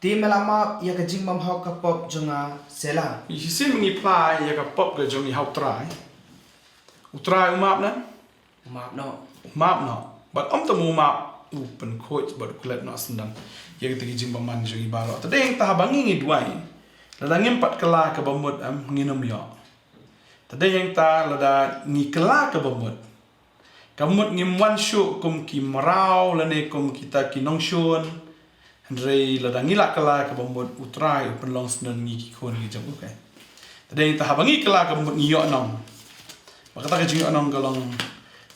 te me la map ïa ka jingbymhok ka pop jong nga. Selah. Shisien ba ngi phla ïa ka pop ka jong ngi ha U Trai, U Trai u map ne? U map noh. U map noh. Bad ym tang u map, u pynkhuid bad u klet noh syndon ïa kita ki jingbymman jong ngi baroh. Te dei ta haba ngi ngi duwai, lada ngim pat kylla kaba mut, em, ngin ym ïoh. Te dei ta lada ngi kylla kaba mut, ka mut ngim wan shuh kum ki mraw lane kum kita ki nongshun. Hynrei lada ngi la kylla kaba mut, U Trai u pynlong syndon ngi ki khun ki jong u, okay. Te dei ta haba ngi kylla kaba mut ngi ïoh nong. Ba kata ka jingïoh nong ka long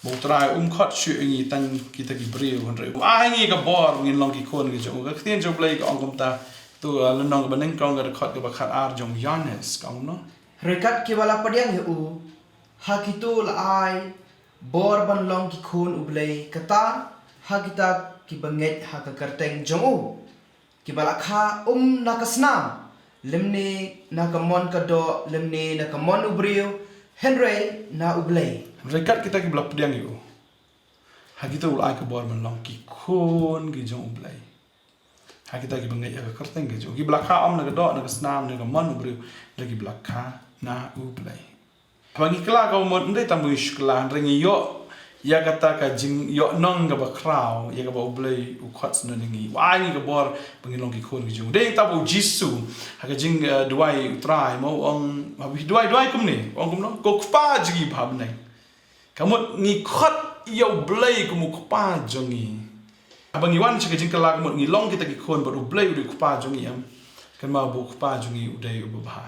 ba U Trai um khot shuh ïa ngi tang kita ki briew, hynrei u ai ngi ka bor ngin long ki khun ki jong u. Ka ktien jong U Blei ka ong kumta, to, ah, lynnong kaba nyngkong ka dkhot kaba khatar jong u Ïoannis, ka ong kumno: Hynrei kat kiba la pdiang ïa u, ha kito la ai bor ban long ki khun U Blei, kata ha kita kiba ngeit ha ka kyrteng jong u, kiba la kha um na ka snam, lymne na ka mon ka doh, lymne na ka mon u briew, hynrei na U Blei. Hynrei kat kita kiba la pdiang ïa u, ha kita u la ai ka bor ban long ki khun ki jong U Blei. Ha kita kiba ngeit ha ka kyrteng ka jong u, kiba la kha um na ka doh, na ka snam, na ka mon u briew, hynrei kiba la kha na U Blei. Haba ngi kylla kaba mut, ym dei tang ba ngi shu kylla, hynrei ngi ïoh ïa kata ka jingïoh nong kaba khraw, ïa kaba U Blei u khot syndon ïa ngi. U ai ngi ka bor ba ngin long ki khun ki jong u. Dei ta ba U Jisu ha ka jing, eh, duwai U Trai, mo, u ong, haba u duwai, duwai kumne, u ong kumno? Ko Kpa jong ngi ba ha bneng. Ka mut ngi khot ïa U Blei kum U Kpa jong ngi. Haba ngi wan sha ka jingkylla ka mut ngi long kita ki khun bad U Blei u dei U Kpa jong ngi, em. Kynmaw ba U Kpa jong ngi u dei uba bha.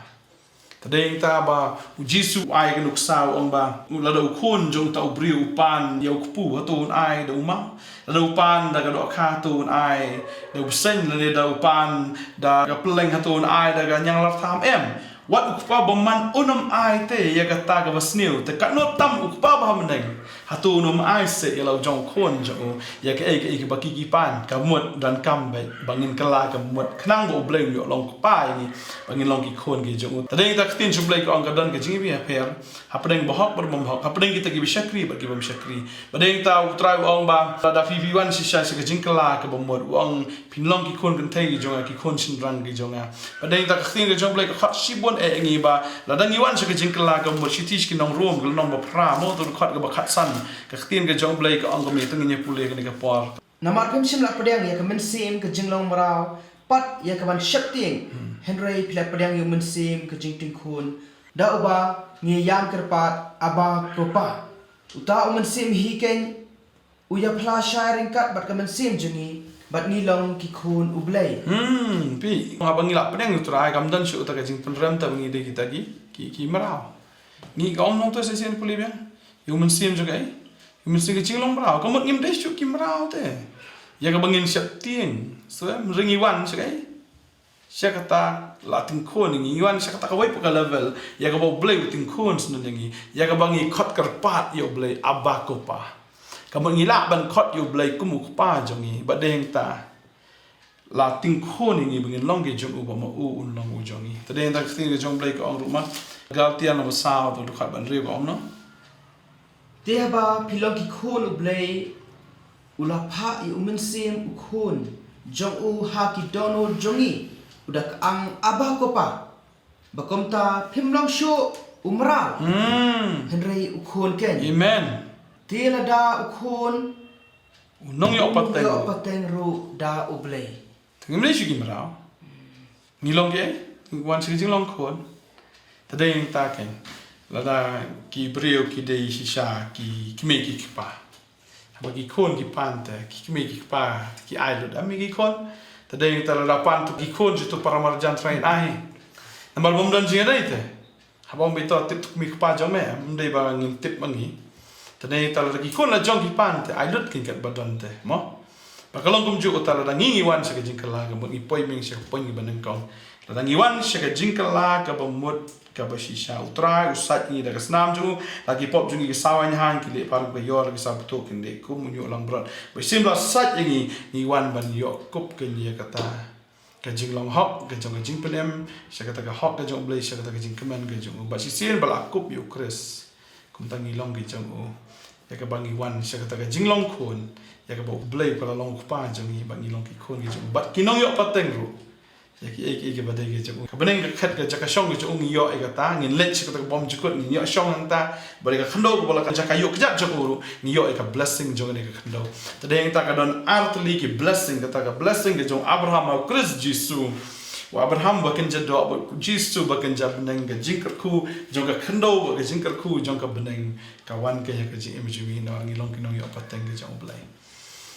Te dei ta ba U Jisu u ai ka nuksa, u ong ba lada u khun jong uta u briew u pan ïa u kpu, hato un ai da u maw? Lada u pan da ka dohkha, hato un ai da u bseiñ? Lane da u pan da ka pylleng, hato un ai da ka ñianglartham? Em. Wat u kpa bymman un ym ai te ïa kata kaba sniew, te katno tam u kpa ba ha bneng. Hato un ym ai seh ïa la u jong u khun jong u ïa kaei kaei kaba ki ki pan, ka mut donkam ba, ba ngin kylla ka mut khnang ba U Blei un ïoh long kpa ïa ngi, ba ngin long ki khun ki jong u. Te dei ta ka ktien jong U Blei ka ong ka don ka jingïapher hapdeng bahok bad bymhok, hapdeng kita kiba shakri bad ki bym shakri. Ba dei ta U Trai u ong ba lada phi phi wan shisha sha ka jingkylla kaba mut, u ong phin long ki khun kynthei ki jong nga, ki khun shynrang ki jong nga. Ba dei ta ka ktien ka jong U Blei ka khot shibun eh ïa ngi ba lada ngi wan sha ka jingkylla kaba mut, Shithi sha ki nong Rom ka lynnong ba phra, mo, to ka khot kaba khatsan. Ka ktien ka jong U Blei ka ong kumne, to ngin ïa pule kane ka por. Namar phim shym la pdiang ïa ka mynsiem ka jinglong mraw pat ïa ka ban sheptieng, hynrei phi la pdiang ïa u mynsiem ka jingting khun, da uba ngi ïam kyrpad, Abba, ko Pa. Uta u mynsiem hi keiñ u ïa phla shai ryngkat bad ka mynsiem jong ngi, bad ngi long ki khun U Blei. Hmm, phi, haba ngi la pdiang ïa U Trai, kam don shuh uta ka jingpynrem ta ba ngi dei kita ki, ki, ki mraw. Ngi ka ong nongto shisien pule biang. Ïa u mynsiem jong ka, eh? Ïa u mynsiem ka jinglong mraw. Ka mut ngim dei shuh ki mraw te. Ïa kaba ngin sheptieng. So, em, ring ngi wan sha ka, eh? Sha kata la ting khun ngi, ngi wan sha kata kawei pat ka level. Ïa kaba U Blei u ting khun sha ngi. Ïa kaba ngi khot kyrpad ïa U Blei, Abba, ko Pa. Ka mut ngi lah ban khot ïa U Blei kum u Kpa jong ngi, ba dei ta la ting khun ïa ngi ba ngin long ki jong u, ba ma u un long u jong ngi. Te dei ta ka ktien ka jong U Blei ka ong ruh ma. Galatia lynnong ba saw, to dkhot ba hynriew ka ong kumno. Te haba phi long ki khun U Blei, u la phah ïa u mynsiem u khun jong u ha ki dohnud jong ngi, u da kyang, Abba, ko Pa. Ba kumta phim long shuh u mraw. Hmm. Hynrei u khun keiñ. Amen. Te lada u khun, u nongïoh pateng, ïoh pateng ruh da U Blei. Te ngim dei shuh ki mraw. Ngi long ki, ngi wan sha ka jinglong khun. Te dei ta keiñ. Lada ki briew ki dei shisha ki kmie ki kpa. Haba ki khun ki pan te, ki kmie ki kpa, ki ai lut ïa ki khun. Te dei ta lada pan tu ki khun ju tu para marjan Trai ai. Namar bym don jingïadei te. Haba ong ba ito tip tu kmie kpa jong me, ym dei ba ngin tip ma ngi. Te dei ta lada ki khun la jong ki pan te, ai lut keiñ katba don te, mo. Ba ka long kumjuh uta lada ngi ngi wan sha ka jingkylla kaba mut, ngi poi ming sha ka point kaba nyngkong. Lada ngi wan sha ka jingkylla kaba mut kaba shisha, U Trai u sait ngi da ka snam jong u, la ki pop jong ngi ki saw ainghang ki leh parom ka ïor, ki saw bthuh kin leh kum u ñiuh langbrot. Ba shisien ba la sait ïa ngi, ngi wan ban ïoh kup keiñ ïa kata ka jinglong hok ka jong ka jingpynim, sha kata ka hok ka jong U Blei, sha kata ka jingkmen ka jong u. Bad shisien ba la kup ïa U Khrist, kumta ngi long ki jong u. Ïa kaba ngi wan sha kata ka jinglong khun, ïa kaba U Blei u ka la long u Kpa jong ngi, bad ngi long ki khun ki jong u. Bad ki nongïoh pateng ruh ïa kiei kiei kiba dei ki jong u. Ka bneng ka khet ka jaka shong ka jong u ngi ïoh ïa kata, ngin leit sha kata ka bymjukut ngin ïoh shong hangta. Bad ïa ka khyndew kaba la ka jaka ïoh kjat jong u ruh ngi ïoh ïa ka blessing jong kane ka khyndew. Te dei hangta ka don ar tylli ki blessing, kata ka blessing ka jong u Abraham ha U Khrist Jisu. U Abraham ba kynja doh, bad U Jisu ba kynja bneng, ka jingkyrkhu jong ka khyndew bad ka jingkyrkhu jong ka bneng ka wan ka ïa ka jingim jong ngi namar ngi long ki nongïoh pateng ka jong U Blei.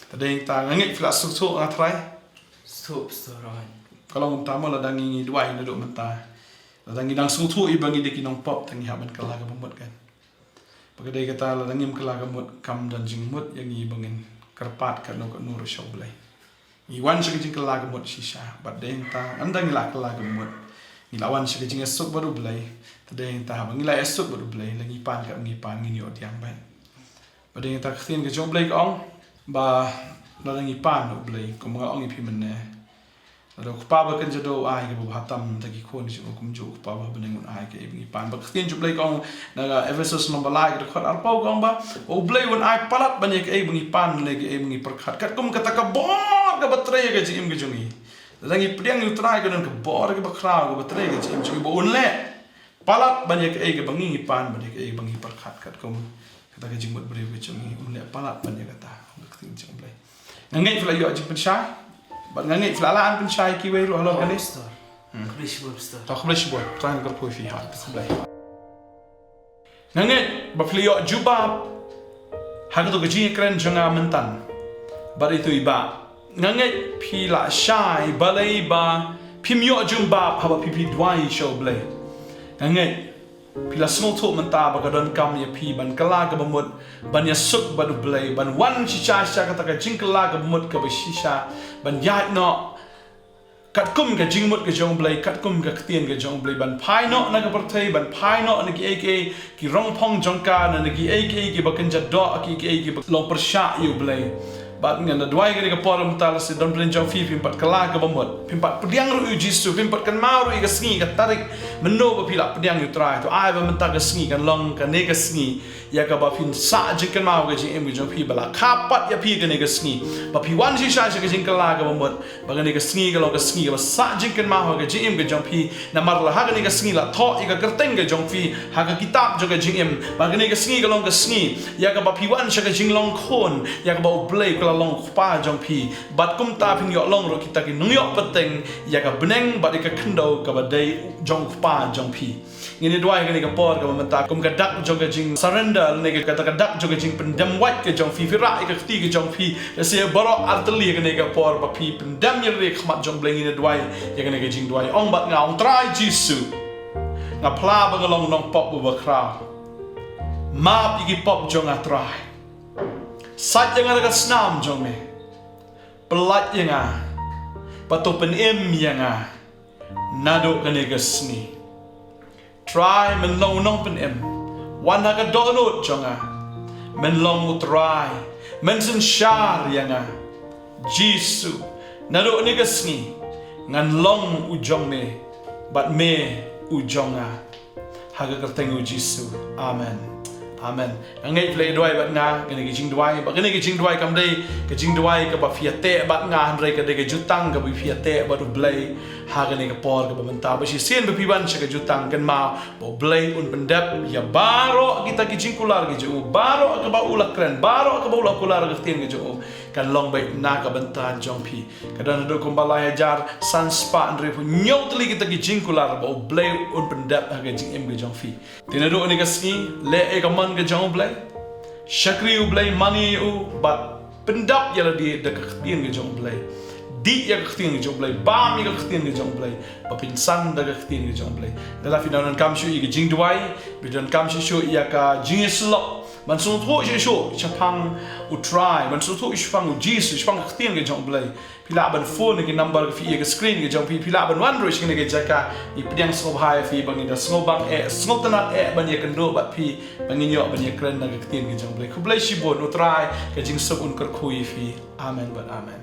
Te dei hangta, nga ngeit phi la sngewthuh nga Trai. Sngewthuh, Pastor Rohan. Ka long kumta mo, lada ngi ngi duwai naduh mynta, lada ngi dang sngewthuh ïa ba ngi dei ki nongpop, te ngi hap ban kylla kaba mut keiñ. Ba ka dei kata, lada ngim kylla ka mut, kam don jingmut ïa ngi ba ngin kyrpad katno katno ruh sha U Blei. Ngi wan sha ka jingkylla ka mut shisha, bad dei hangta ynda ngi la kylla ka mut, ngi la wan sha ka jingïasuk bad U Blei. Te dei hangta haba ngi la ïasuk bad U Blei, la ngi pan katba ngi pan, ngin ïoh diang bad. Ba dei hangta ka ktien ka jong U Blei ka ong ba lada ngi pan U Blei, kumba nga ong ïa phi mynne, lada u Kpa ba kynja doh u ai kaba bha tam ïa ki khun ki jong u, kumjuh u Kpa ba ha bneng un ai kaei ba ngi pan. Ba ka ktien jong U Blei ka ong na ka Ephesus lynnong ba lai ka dkhot arphew ka ong ba, ba U Blei un ai palat ban ïa kaei ba ngi pan lane kaei ba ngi pyrkhat, katkum kata ka bor kaba trei ïa ka jingim ka jong ngi. Lada ngi pdiang ïa U Trai ka don ka bor kaba khraw kaba trei ïa ka jingim jong ngi, ba un leh palat ban ïa kaei kaba ngi ngi pan, ban ïa kaei ba ngi pyrkhat, katkum kata ka jingmut briew ka jong ngi, un leh palat ban ïa kata. Ong ka ktien jong U Blei. Nga ngeit phi la ïoh jingpynshai, bad nga ngeit phi la lah ban pynshai kiwei ruh halor kane. Pastor. Hmm. Khublei shibun, Pastor. To khublei shibun. Tang ka poi phi ha. Khublei. Nga ngeit ba phi la ïoh jubab ha kato ka jingïakren jong nga mynta. Bad ito i Bah, nga ngeit phi la shai balei ba phim ïoh jubab haba phi phi duwai sha U Blei. Nga ngeit phi la sngewthuh mynta ba ka donkam ïa phi ban kylla kaba mut, ban ïasuk bad U Blei, ban wan shisha sha kata ka jingkylla kaba mut kaba shisha, ban ïaid noh Katkum ka jingmut ka jong U Blei, katkum ka ktien ka jong U Blei, ban phai noh na ka pyrthei, ban phai noh na kiei kiei ki rongphong jong ka, na kiei kiei kiba kynja doh, kiei kiei kiba long pyrshah ïa U Blei. Bad ngan da duwai kane ka por mynta, lada don pdeng jong phi phim pat kylla kaba mut, phim pat pdiang ruh ïa U Jisu, phim pat kynmaw ruh ïa ka sngi ka tarik mynno ba phi la pdiang ïa U Trai, to ai ba mynta ka sngi kan long kane ka sngi ïa kaba phin sah jingkynmaw ha ka jingim ka jong phi, ba la kha pat ïa phi kane ka sngi, ba phi wan shisha sha ka jingkylla kaba mut, ba kane ka sngi ka long ka sngi kaba sah jingkynmaw ha ka jingim ka jong phi. Namar la ha kane ka sngi la thoh ïa ka kyrteng ka jong phi ha ka kitab jong ka jingim, ba kane ka sngi ka long ka sngi ïa kaba phi wan sha ka jinglong khun, ïa kaba U Blei u la long U Kpa jong phi. Bad kumta phin ïoh long ruh kita ki nongïoh pateng ïa ka bneng bad ïa ka khyndew kaba dei jong U Kpa jong phi. Ngin ïa duwai kane ka por kaba mynta kum ka dak jong ka jingsurrender, ne kata ka dak jong ka jingpyndem wait ka jong phi, phi rah ïa ka kti ka jong phi, ka sha baroh artylli kane ka por ba phi pyndem ïa lade ha khmat jong U Blei. Ngin ïa duwai ïa kane ka jingduwai, ong bad nga, ong Trai Jisu, nga phla ba nga long nongpop uba khraw. Map ïa ki pop jong nga Trai. Sait ïa nga da ka snam jong me. Pyllait ïa nga. Bad to pynim ïa nga naduh kane ka sngi. Trai, men long u nongpynim. Wan ha ka dohnud jong nga. Men long U Trai. Men synshar ïa nga. Jisu, naduh kane ka sngi ngan long u jong me bad me u jong nga. Ha ka kyrteng U Jisu. Amen. Amen. Nga ngeit phi la duwai bad nga kane ka jingduwai, bad kane ka jingduwai kam dei ka jingduwai kaba phi ïa teh bad nga, hynrei ka dei ka jutang kaba phi ïa teh bad U Blei ha kane ka por kaba mynta. Ba shisien ba phi wan sha ka jutang, kynmaw ba U Blei un pyndep ïa baroh kita ki jingkular ki jong u, baroh kaba u la kren, baroh kaba u la kular ha ka ktien ka jong u, kan long beit na ka bynta jong phi. Ka don haduh kumba lai hajar san spah hynriewphew hynñiew tylli kita ki jingkular ba U Blei un pyndep ha ka jingim ka jong phi. Te naduh kane ka sngi, leh ïa ka mon ka jong U Blei. Shakri U Blei, mane ïa u, bad pyndap ïa lade da ka ktien ka jong U Blei. Dih ïa ka ktien ka jong U Blei, bam ïa ka ktien ka jong U Blei, ba phin san da ka ktien ka jong U Blei. Lada phi donkam shuh ïa ka jingduwai, phi donkam shuh shuh ïa ka jingïasyllok, ban sngewthuh shuh shuh shaphang U Trai, ban sngewthuh shaphang U Jisu, shaphang ka ktien ka jong U Blei, phi lah ban phone ïa ki number ka phi ïa ka screen ka jong phi, phi lah ban wan ruh sha kane ka jaka. Ngi pdiang sngewbha ïa phi ba ngin da sngewbang eh, sngewtynnat eh ban ïakynduh bad phi, ba ngin ïoh ban ïakren na ka ktien ka jong U Blei. Khublei shibun, U Trai ka jingsuk un kyrkhu ïa phi. Amen bad amen.